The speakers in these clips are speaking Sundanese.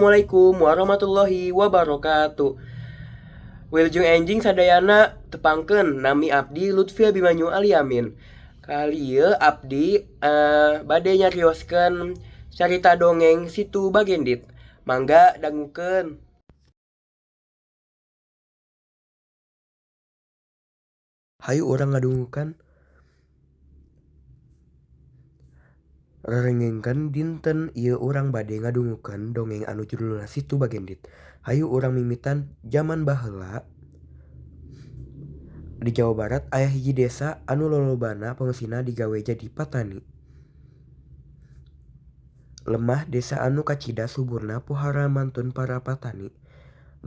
Assalamualaikum warahmatullahi wabarakatuh. Wilujeng enjing sadayana tepangkeun nami abdi Lutfi Abimanyu Aliamin. Kali ieu abdi bade nyarioskeun carita dongeng Situ Bagendit. Mangga dangukeun. Hayu urang ngadungukan Rerengengkeun dinten ieu urang bade ngadungukeun dongeng anu judulna Situ Bagendit. Hayu urang mimitan jaman baheula di Jawa Barat aya hiji desa anu lolobana pengungsina digawe jadi patani. Lemah desa anu kacida suburna pohara mantun para patani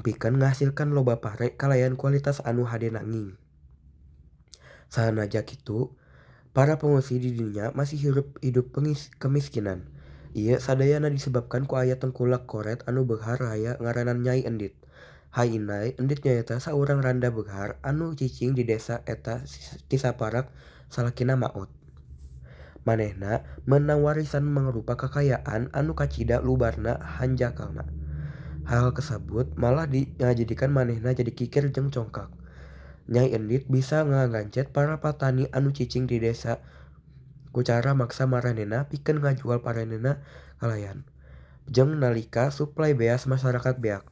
pikeun ngahasilkeun loba pare kalayan kualitas anu hade nanging sanaja kitu para pengungsi di dinya masih hirup hidup kemiskinan. Ieu sadayana disebabkan ku aya tengkulak koret anu beunghar raya ngaranna Nyai Endit. Hay Nyai Endit nyaeta saurang randa beunghar anu cicing di desa eta ti saprak salakina maot. Manehna meunang warisan mangrupa kakayaan anu kacida lubarna hanjakalna. Hal kasebut malah ngajadikeun manehna jadi kikir jeung congkak. Nyai Endit bisa ngagancet para patani anu cicing di desa ku cara maksa maranehna pikeun ngajual parenna kalayan jeung nalika suplai beas masyarakat beak.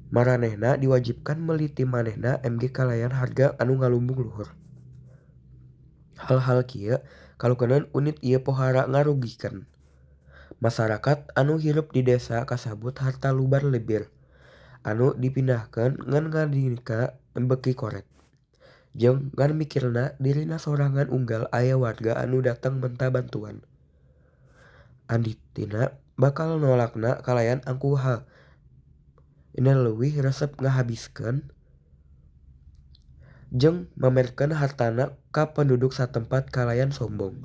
Maranehna diwajibkeun meuli ti manehna MG kalayan harga anu ngalumbung luhur. Hal-hal kieu kalakuan unit ieu pohara ngarugikeun masyarakat anu hirup di desa kasabut harta lubar lebir anu dipindahkeun ngan ngadingka beuki koret. Jeung ngan mikirna dirina sorangan unggal aya warga anu dateng menta bantuan. Anditina bakal nolakna kalayan angkuh dina leuwih resep ngahabiskeun jeung mamerkeun hartana ka penduduk satempat kalayan sombong.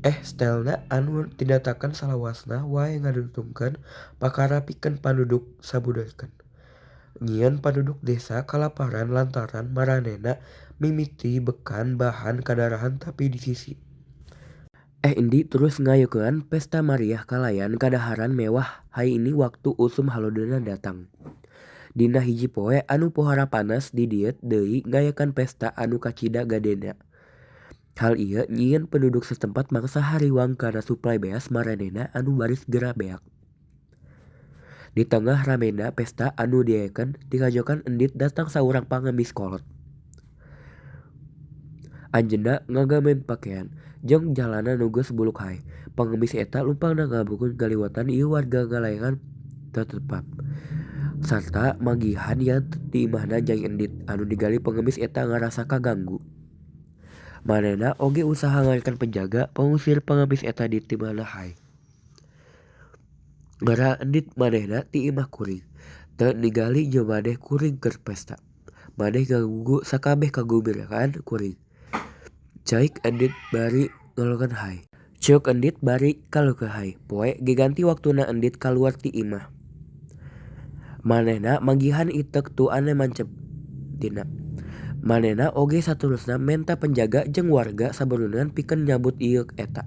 Stelna anu didatakan salawasna wae ngadugikeun pakara pikeun panduduk sabudeurkeun. Nyieun panduduk desa kalaparan lantaran maranehna mimiti bekan bahan kadahar tapi di sisi. Indi terus ngayakeun pesta mariah kalayan kadaharan mewah hay ini waktu usum halodona datang. Dina hiji poe anu pohara panas di dieu deui ngayakeun pesta anu kacida gadena. Hal ieu nyieun penduduk setempat mangsa hariwang kana suplai beas maranehna anu baris geura beak. Di tengah ramena pesta anu diayakeun tikajokan Endit datang saurang pangemis kolot. Anjeunna ngagamen pakean jeung jalana nu geus buluk hae. Pangemis eta lumpangna ngabukeun kaliwatan ieu warga ngalayakan tetepap sarta manggihan yant di imahna Nyai Endit anu ningali pengemis eta ngarasa kaganggu. Manehna oge usaha ngayakeun penjaga pangusir pengemis eta di imahna hae. Ngera Endit manehna ti imah kuring, teu ningali maneh kuring keur pesta. Maneh ngaganggu sakabeh kagumiraan kuring. Caik Endit bari ngelukeun hae. Ceuk Endit bari kalukeun hae. Poe geganti waktuna Endit kaluar ti imah. Manehna manggihan iteuk tu ane mancep tina. Manehna oge saterusna menta penjaga jeung warga sabeuneunan pikeun nyabut ieu eta.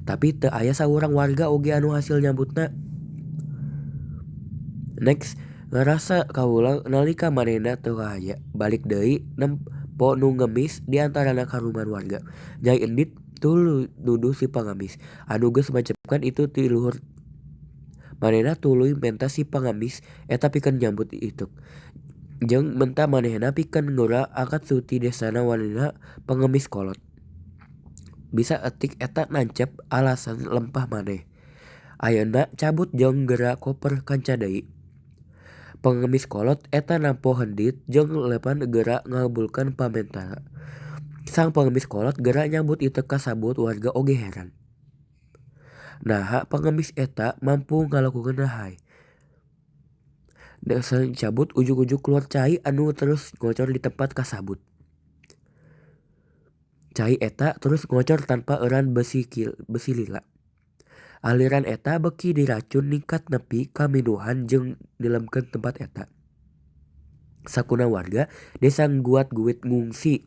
Tapi teu aya saurang warga oge anu hasil nyabutna. Next ngarasa kawulang nalika manehna teu kahaja balik deui nempo nu ngemis di antarana karuman warga. Nyai Endit tuluy nuduh si pangemis anu geus mancepkeun itu ti luhur. Manehna tuluy menta si pangemis eta pikeun nyambut iteuk jeung menta manehna pikeun ngora angkat suti desana wanina pangemis kolot. Bisa etik eta nancep alasan lempah maneh. Ayeuna cabut jeung geura koper kanca deui. Pengemis kolot eta nampo Endit jeung lepan geura ngabulkeun pamentana. Sang pengemis kolot geura nyambut iteuk kasabut warga oge heran. Naha pengemis eta mampu ngalakukeun hae. Desa cabut ujug-ujug keluar cai anu terus ngocor di tempat kasabut. Cai eta terus ngocor tanpa euran besi lila. Aliran eta beuki diracun ningkat nepi ka minuhan jeung nilemkeun tempat eta. Sakuna warga desa guat-guit ngungsi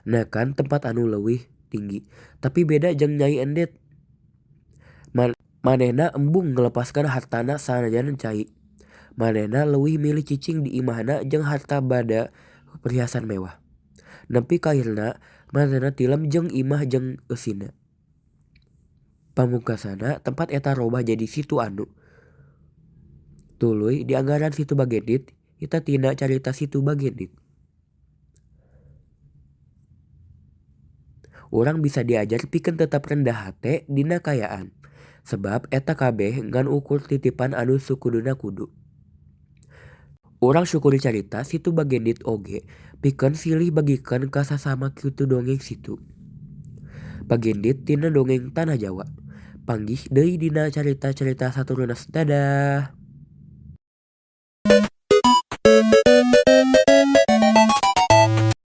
nekan tempat anu leuwih tinggi, tapi beda jeung Nyai Endit. Manehna embung ngalepaskeun hartana sanajan cai. Manehna leuwih milih cicing di imahna jeung harta bada perhiasan mewah. Nepi ka akhirna manehna tilem jeung imah jeung eusina. Pamungkasana tempat eta robah jadi situ anu. Tuluy dianggaran Situ Bagendit hitatina carita Situ Bagendit. Urang bisa diajar pikeun tetep rendah hate dina kaayaan. Sebab eta kabeh ngan ukur titipan anu sakuduna kudu. Urang syukuri carita Situ Bagendit oge pikeun silih bagikeun ka sasama kitu dongeng Situ. Bagendit tina dongeng Tanah Jawa. Panggih deui dina carita-carita saterusna dadah.